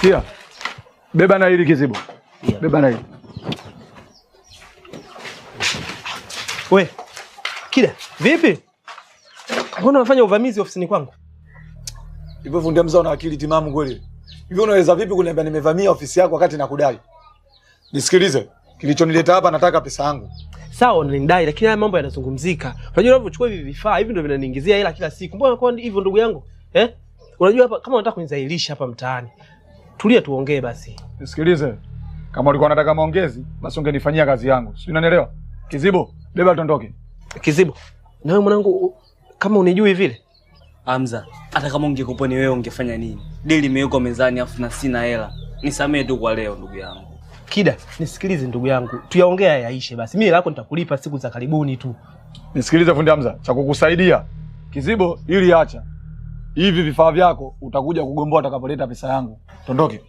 Sikia. Beba na hili Kizibo. Yeah. Beba na hili. We, Kida, vipi? Mbona unafanya uvamizi ofisini kwangu? Hivyo fundi Hamza una akili timamu kweli? Hivyo unaweza vipi kuniambia nimevamia ofisi yako wakati nakudai? Nisikilize, kilichonileta hapa nataka pesa yangu. Sawa, unanidai lakini haya mambo yanazungumzika. Unajua unavyochukua hivi vifaa hivi ndio vinaniingizia hela kila siku. Mbona kwa hivyo ndugu yangu? Eh? Unajua hapa kama unataka kunizailisha hapa mtaani. Tulia tuongee basi. Nisikilize. Kama ulikuwa unataka maongezi, basi ungenifanyia kazi yangu. Si unanielewa? Kizibo, beba tuondoke. Kizibo, na wewe mwanangu kama unijui vile? Hamza, hata kama ungekupo ni wewe ungefanya nini? Dili imewekwa mezani afu na sina hela. Nisamee tu kwa leo ndugu yangu. Kida, nisikilize ndugu yangu. Tuyaongea yaishe basi. Mimi lako nitakulipa siku za karibuni tu. Nisikilize fundi Hamza, cha kukusaidia. Kizibo, ili acha. Hivi vifaa vyako utakuja kugomboa utakapoleta pesa yangu. Tondoke.